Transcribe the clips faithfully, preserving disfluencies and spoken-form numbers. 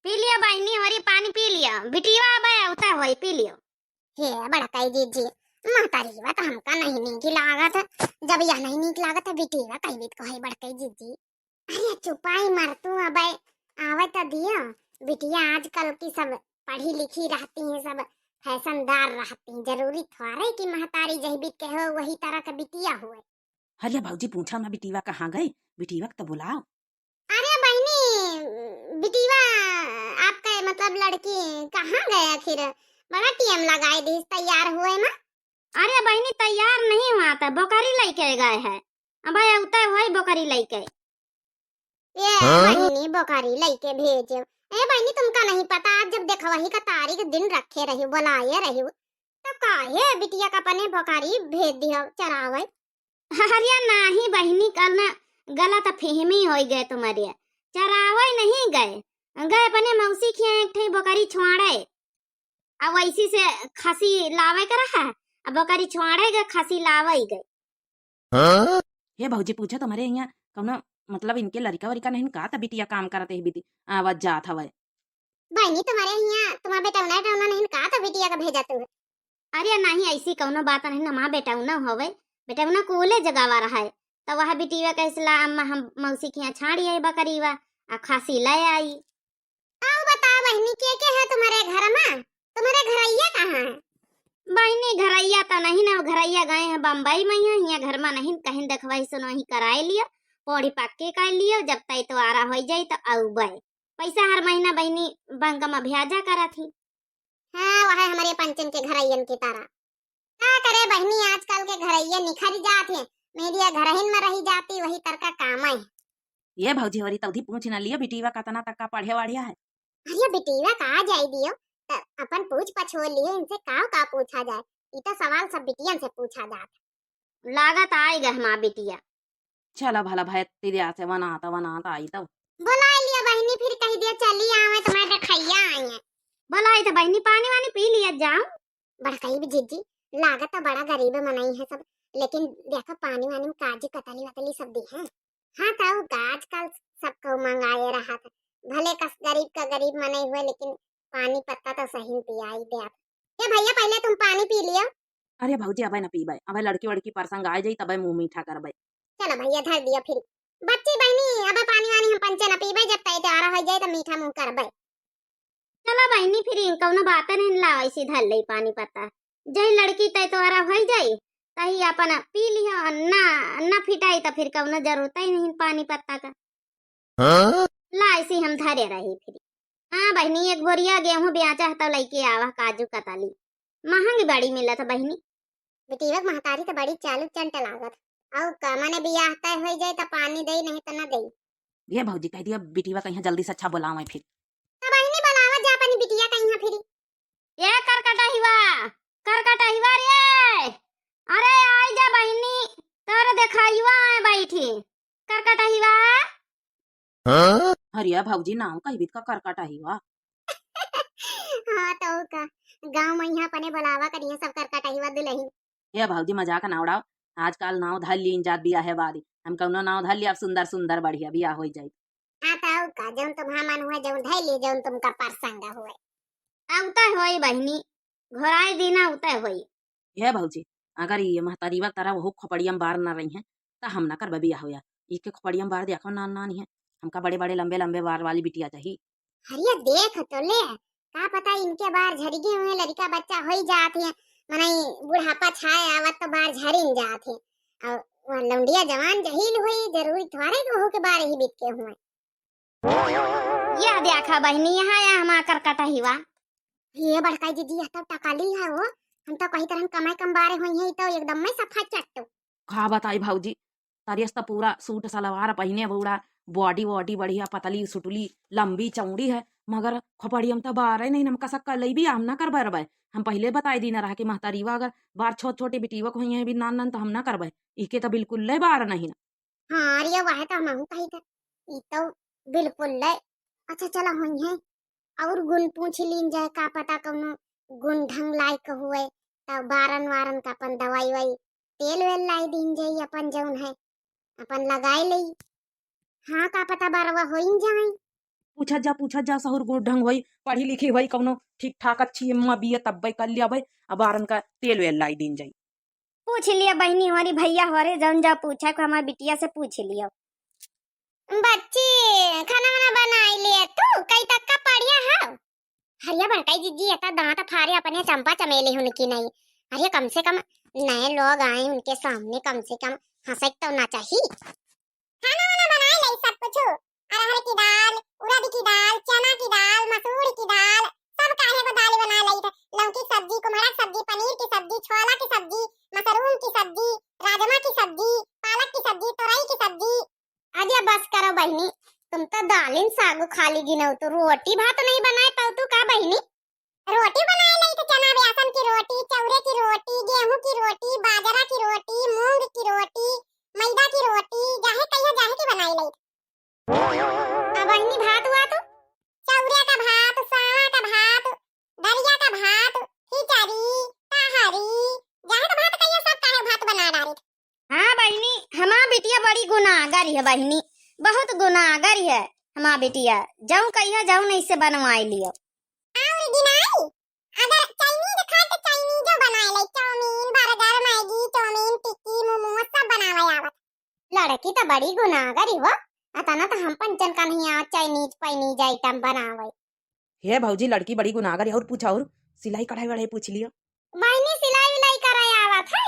पी लियो बहिनी, हमारी पानी पी लियो, बिटिया अबे अउते होई, पी लियो। हे बड़कई जीजी, महतारीवा तो हमका नहीं नीक लागत है। जब यह नहीं नीक लागत है, बिटिया कहिबित को है बड़कई जीजी। अरे चुपाई मर तू, अबे आवे तो दियो। बिटिया आजकल की सब पढ़ी लिखी रहती हैं, सब फैशनदार रहती हैं। जरूरी थोड़े कि महतारी जहिबित के हो, वही तरह का बिटिया हुए। अरे भौजी, पूछा ना बिटिया कहाँ गई, बिटिया के तो बुलाओ। अरे बहिनी, बिटिया आपके मतलब लड़की कहाँ गए आखिर? बड़ा टेम लगाए दिस तैयार हुए में। अरे बहिनी, तैयार नहीं हुआ था, बोकरी लइके गए है। अब अउते होई बोकरी लइके। ए हाँ? बहिनी, बोकरी लइके भेजे। ए बहिनी, तुमका नहीं पता, आज जब देखवही का तारीख दिन रखे रही, बुलाए रही, तो काहे बिटिया का अपने बोकरी भेज दिया चरावे? अरे नाही बहिनी, कल ना गलत फहमी होई गए तुम्हारे। चरावे नहीं गए, गए अपने मौसी के यहाँ एक ठे बोकरी छोड़े। अब वैसी से खसी लावे के रहा, अब बोकरी छोड़े गए, खसी लावे गए। हाँ? हे भौजी, पूछा तुम्हारे यहाँ कौनो मतलब इनके लड़का वरिका नहीं का, त बिटिया काम करते ही बिटी आवत जात हवे। बहिनी, तुम्हारे यहाँ तुम्हारा बेटौना, बेटौना नहीं का, त बिटिया का भेजा तू? अरे नहीं, ऐसी कौनो बात नहीं, हमार बेटौना होवे, बेटौना कॉलेज गवा रहा है, त वह बिटिया कैसला अम्मा हम मौसी के यहाँ छाड़ी आई बकरीवा, आ खसी ले आई। आओ बताओ बहिनी, के के है तुम्हारे घर में? तुम्हारे घरैया कहाँ है? बहिनी, घरैया त नहीं ना, घरैया गए हैं बम्बई में, यहाँ, यहाँ घर में नहीं, कहीं देखवाई सुनवाई कराए लियो, पौड़ी पक्के कर लियो, जब तय तो आरा हो जाई तो आउबे। पैसा हर महीना बहिनी बैंक में ब्याजा करत ही। हाँ, वह हमारे पंचन के घरैयन की तरह। का करे बहिनी, आजकल के घरैया निखर जात है, मेरिया घरहिन में रही जाती, वही तरका काम है। ये भौजी, होरी तौधी पूछ न लियो, बिटिया कतना तक का पढ़े वाढ़िया है? अरे बिटिया का जाई दियो, त अपन पूछ पछोल लियो, इनसे काव का पूछा जाए, ई तो सवाल सब बिटियन से पूछा जात। लागत आई गए हमार बिटिया। चला भला भाई, तिरिया से वनात वनात आई तो। बुलाई लिया बहिनी, फिर कही दिया चली आवे, तुम्हारे देखैया आई है। बुलाई तो बहिनी, पानी वानी पी लिया जाओ। बड़कई भी जीजी, लागत तो बड़ा गरीब मनई है सब, लेकिन देखो पानी वानी में काजू कतली वतली सब दी है। हाँ, तो का आजकल सबको मंगाए रहा था, भले कस गरीब का गरीब मनई हुए, लेकिन पानी पत्ता तो सही पियाई दे आप। ए भैया, पहले तुम पानी पी लियो। अरे भौजी, अबे न पीबे, अबे लड़की वड़की परसंग आ जाई, तबे मुंह मीठा करबे। चलो भैया, धर दिया फिर। बच्ची बहिनी, अबे पानी वानी हम पंचे न पीबे, जब तय तैयार हो जाए तो मीठा मुंह करबे। चला बहिनी, फिर कौनो बात नहीं, लाओ ऐसी धर ले पानी पत्ता। जही लड़की तय तोहरा हो जाई, तही अपन पी लियो, ना, ना फिटाई तो फिर कौनो जरूरत ही नहीं पानी पत्ता का। हाँ? ला ऐसी हम धरे रही फिर। हाँ बहिनी, एक बोरिया गेहूं बेचा है तो लइके आवा, काजू कतली महंगी बड़ी मिलत है बहिनी। बिटिया के महतारी तो बड़ी चालू चंट लागत। अउ का माने बियाह तय हो जाए तो पानी दे, नहीं तो ना दे। ये भौजी कह दिया बिटिया कहीं जल्दी से अच्छा बुलावे फिर। तो बहिनी बुलावा जा अपनी बिटिया कहीं फिर। ए करकटहिवा, करकटहिवा रे, अरे आई जा बहिनी, तोरे देखइवा आए बैठी, करकटहिवा। हाँ? अरे भौजी, नाव कहिबित का करकटहिवा? हाँ तो का, गाँव में यहाँ अपने बुलावा करिए सब करकटहिवा दुलहिन। ए भौजी, मजाक ना उड़ाओ, आजकल नाव धर लीन जात बियाहे बारी, हम कौनो नाव धर लिया, अब सुंदर सुंदर बढ़िया बियाह हो जाई। हाँ, तो अउ का, जौन तुम्हारा मन हुए, जौन धैली, जौन तुमका परसंग हुए। अउते होई बहिनी, घोराई दिना अउते होई। हे भौजी, अगर ये महतारीवा तरह वहू खोपड़िया में बार न रही हैं, त हम ना करबे बियाह होया। ई के खोपड़िया में बार देखो नान नान है, हमका बड़े बड़े लंबे लंबे बार वाली बिटिया चाही। अरे देख तो ले, का पता इनके बार झरिगे हुए, लड़का बच्चा होई जात है, मनई बुढ़ापा छाए आवत तो बार झरिन जात है। और वह लौंडिया जवान जहील हुई, जरूरी थोड़े के ओहू के बार ही बीत के हुए। यह देखा बहिनी, यहाँ या हमार करकटहिवा। ये बड़का दीदी, यह तो टकली है वो, हम तो कही तरह कमाई कम बारे हुई है, तो एकदम में सफा चट्टू। का बताई भौजी, तरियस तो पूरा सूट सलवार पहिने, पूरा बॉडी वॉडी बढ़िया, पतली सुटली लंबी चौड़ी है, मगर खोपड़िया में तो बार है नहीं, हम कसक कर ले भी हम ना कर बरबे। हम पहले बताई दीना रहा कि महतारीवा अगर बार छोट छोटे बिटीवा को हुई है भी नान नान तो हम ना करबे, इके तो बिल्कुल ले बार नहीं ना। हाँ, अरे, वह तो हमहू कही था। ई तो बिल्कुल ले। अच्छा, चला हुई है। और गुण पूछ लीन जाए, का पता कौनो गुण ढंग लायक हुए, तब बारन वारन का अपन दवाई वाई, तेल वेल लाई दीन जाई, अपन जौन है, अपन लगाए लई। हाँ, का पता बारवा होइन जाए। पूछत जा, पूछत जा, सहूर गुण ढंग होई, पढ़ी लिखी होई, कउनो ठीक ठाक अच्छी M.A. B.A. तब्बे कर लिया भाई। अब बारन का तेल वेल लाई दीन जाई। पूछ लिया बहिनी, हमारी भइया हो रे, जउन जउ पूछे को हमार बिटिया से पूछ लियो। बच्ची, खाना वाना बनाई लिए तू? कई तक का पढ़िया हो? हरिया बड़काई जिज्जी, एता दाँत फारे अपने चंपा चमेली हुनकी नहीं। अरे कम से कम नए लोग आए, उनके सामने कम से कम हँसक तो ना चाही। खाना वाना बनाए लई सब कुछ, अरहर की दाल, उड़द की दाल, चना की दाल, मसूर की दाल, सब काहे को दाल बनाए लई थे। लौकी की सब्जी, कुम्हड़ा की सब्जी, पनीर की सब्जी, छोला की सब्जी, मशरूम की सब्जी, राजमा की सब्जी, पालक की सब्जी, तोरई की सब्जी। अरे बस करो बहिनी, तुम तो दालिन सागु खाली गिनौ, तो रोटी भात नहीं बनाए पाऊ तू का बहिनी? रोटी बनाए लई थे चना बेसन की रोटी, चौरे की रोटी, गेहूं की रोटी, बाजरा की रोटी, मूंग की रोटी, मैदा की रोटी, जाहे कहियो जाहे की बनाए लई थे। अब बहिनी भात हुआ तो? चौरे का भात, सावा का भात, दरिया का भात, खिचड़ी, तहरी, जाहे का भात कहियो सब काहे भात बना डारी थे। हाँ बहिनी, हमार बिटिया बड़ी गुनागर है बहिनी, बहुत गुनागर है हमार बिटिया। जउन कहियो जउन ऐसे बनवाए लियो। और गिनाई, अगर चाइनीज खाए तो चाइनीजो बनाए ले, चाउमीन, बर्गर, मैगी, चाउमीन, टिक्की, मोमोज सब बनावे आवत। लड़की तो बड़ी गुनागर ही हो, अतना तो हम पंचन का नहीं आवत चाइनीज पाइनीज आइटम बनावे। हे भौजी, लड़की बड़ी गुनागर है। और पूछा, और सिलाई कढ़ाई वढ़ाई पूछ लियो। बहिनी, सिलाई उलाई करे आवत है?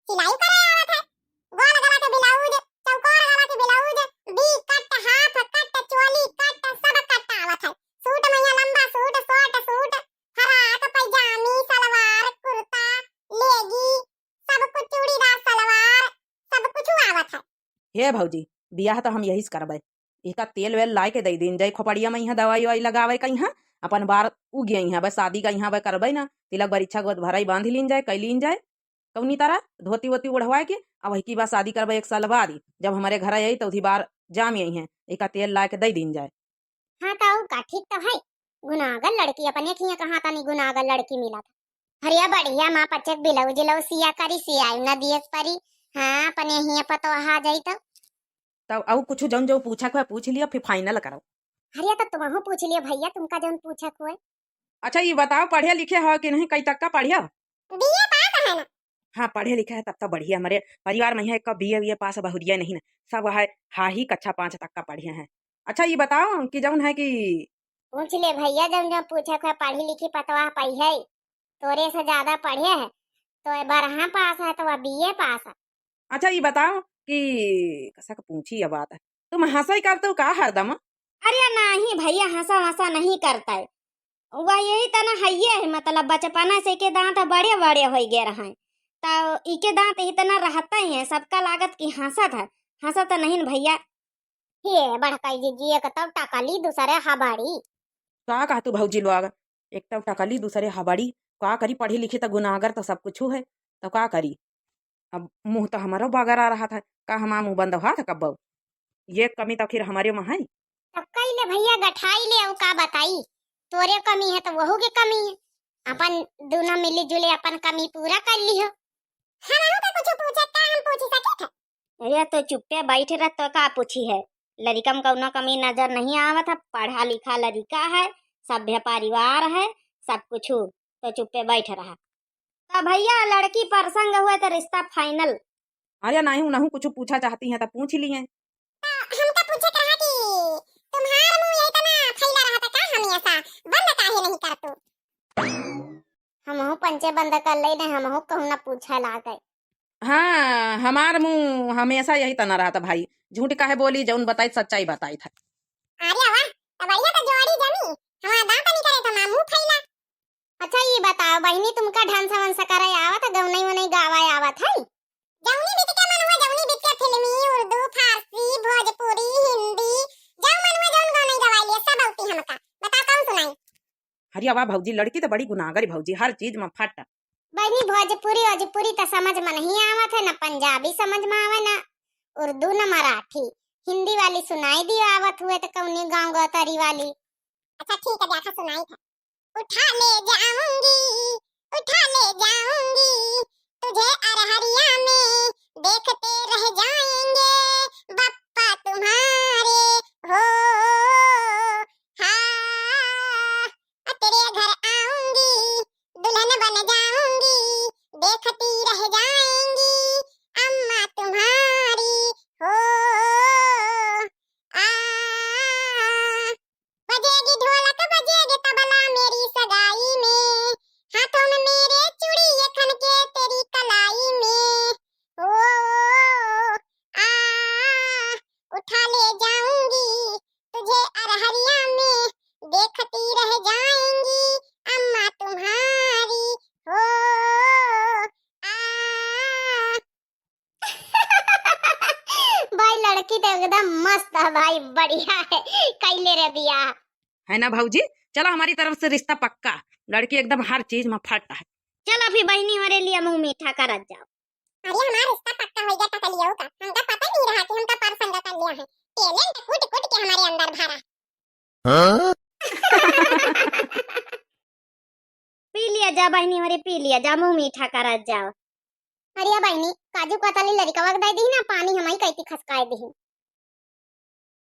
सिलाई करे आवत है। गोल गला के ब्लाउज, चौकोर गला के blouse, V cut, half cut, choli cut, सब कट आवत है। सूट में यहाँ लंबा सूट, शॉर्ट सूट, फराक, पैजामी, सलवार, कुर्ता, लेगी, सब कुछ, चूड़ीदार सलवार, सब कुछ आवत है। हे भौजी, बियाह तो हम यही से करबे। एका तेल वेल लाए के दे दीन जाए, खोपड़िया में यहाँ दवाई ववाई लगावे का यहाँ, अपन बार उग गई हैं, बस शादी का यहाँ बे करबे ना, तिलक बरीछा गोद भराई बांध लीन जाए, कई लीन जाए, कौनी तरह धोती वोती ओढ़वाए के, अब वही की बात शादी करबे एक साल बाद ही, जब हमारे घर आई तो उसी बार जाम आई हैं, एका तेल लाए के दे दीन जाए। हाँ, तो और का, ठीक तो है। गुनागर लड़की, अपने खिया कहाँ तनी गुनागर लड़की मिला था। हरिया बढ़िया माँ पचक ब्लाउज उलाउज सिया करी, सियाई न दिए परी। हाँ, अपने हिया पतोहा जाई तो। तब और कुछ जौन जो पूछा के पूछ लिया, फिर final करो। हरिया तो तुमहू पूछ लियो भैया, तुमका जौन पूछा हुए। अच्छा, ये बताओ, पढ़े लिखे हो कि नहीं, कई तक का पढ़े हो? B A पास है ना। हाँ, पढ़े लिखे है, तब तो बढ़िया। हमारे परिवार में यहाँ एक B A, B A पास बहुरिया नहीं ना, सब है, हा ही कक्षा पाँच तक का पढ़े हैं। अच्छा, ये बताओ कि जौन है कि पूछ ले भैया, जौन जौन पूछे के पढ़ी लिखी पतवा पाई है, तोरे से ज्यादा पढ़े है, तो ये बारह पास है, तो वह B A पास है। अच्छा, ये बताओ कि कसा के पूछी ये बात है, तुम हंसई करते हो का हरदम? अरे नहीं भैया, हंसा वंसा नहीं करता है, वह यही तना हइये है, मतलब बचपना से के दांत बड़े बड़े हो गए रहे, तो इके दांत इतना रहता ही है, सबका लागत कि हंसत है, हंसत नहीं न भैया। हे बड़काई जिज्जी, एक तो टकली, दूसरे हबड़ी। का कहतू भौजी लोग, एक तो टकली, दूसरे हबड़ी, का करी, पढ़ी लिखी तो गुनागर तो सब कुछ है, तो का करी? अब मुँह तो हमारो बगरा रहा था, का हमार मुँह बंद हुआ था कब्बो? ये कमी तो आखिर हमारे में है। तब कई ले भैया, गठाई ले, अउ का बताई, तोरे कमी है तो वहू के कमी है, अपन दोनों मिली जुले अपन कमी पूरा कर लिहो। हमहू के कुछ पूछे का, हम पूछ सके थे? अरे तो चुप्पे बैठ रह, तो का पूछी है? लड़िका में कौनो कमी नजर नहीं आवत है, पढ़ा लिखा लड़िका है, सभ्य परिवार है, सब कुछ, तो चुप्पे बैठ रहा। तो भैया, लड़की पसंद हुए तो रिश्ता final। अरे नहीं, उनहू कुछ पूछा चाहती हैं तो पूछ लिए। तो हमका पूछे के रहा कि तुम्हार मुंह यही तना फैला रहा था का, हमेशा बंद काहे नहीं कर तू? हमहू पंचे बंद कर ले ने, हमहू कहूँ ना पूछे लागे। हाँ, हमार मुँह हमेशा यही तना रहता भाई, झूठ काहे बोली, जौन बताई सच्चाई बताई था। अरे वाह, तो बढ़िया तो जोड़ी जमी, हमार दांत नहीं करे तो मामू फैला। अच्छा, ये बताओ बहिनी, तुमका ढंसा वंसा करे आवत है, गौनई वनई गावा आवत है? जौनी बीत के मन हुआ, जौनी बीत के फिल्मी, उर्दू, फारसी, भोजपुरी, हिंदी, जौन मन हुआ, जौन गौनई गवाई लिया, सब औती हमका। बताओ, कौन सुनाई? अरे वाह भौजी, लड़की तो बड़ी गुनागर है भौजी, हर चीज में फट। बहिनी, भोजपुरी, भोजपुरी तो समझ में नहीं आवत है, ना पंजाबी समझ में आवे, ना उर्दू, ना मराठी। हिंदी वाली सुनाई दियो, आवत हुए तो कौनी गाँव गौतरी वाली। अच्छा ठीक है, देखा सुनाई था। उठा ले जाऊंगी, उठा ले जाऊंगी, तुझे अरहरिया में देखते रह जाएंगे बप्पा तुम्हारे हो। भाई बढ़िया है, कैले रे बियाह। है ना भौजी? चलो, हमारी तरफ से रिश्ता पक्का। लड़की एकदम हर चीज में फट है। चलो फिर बहिनी, हमरे लिए मुँह मीठा करत जाओ। अरे, हमारा रिश्ता पक्का हो गया टकलियों का। हमका पता नहीं रहा कि हमका पर संग कर लिया है। टैलेंट कूट कूट के हमारे अंदर भरा। हाँ? पी लिया जा बहिनी, हमरे पी लिया जा, मुँह मीठा करत जाओ। अरे बहिनी, काजू कतली लड़िकवा के दे दी ना, पानी हमई कैती खसकाए दी।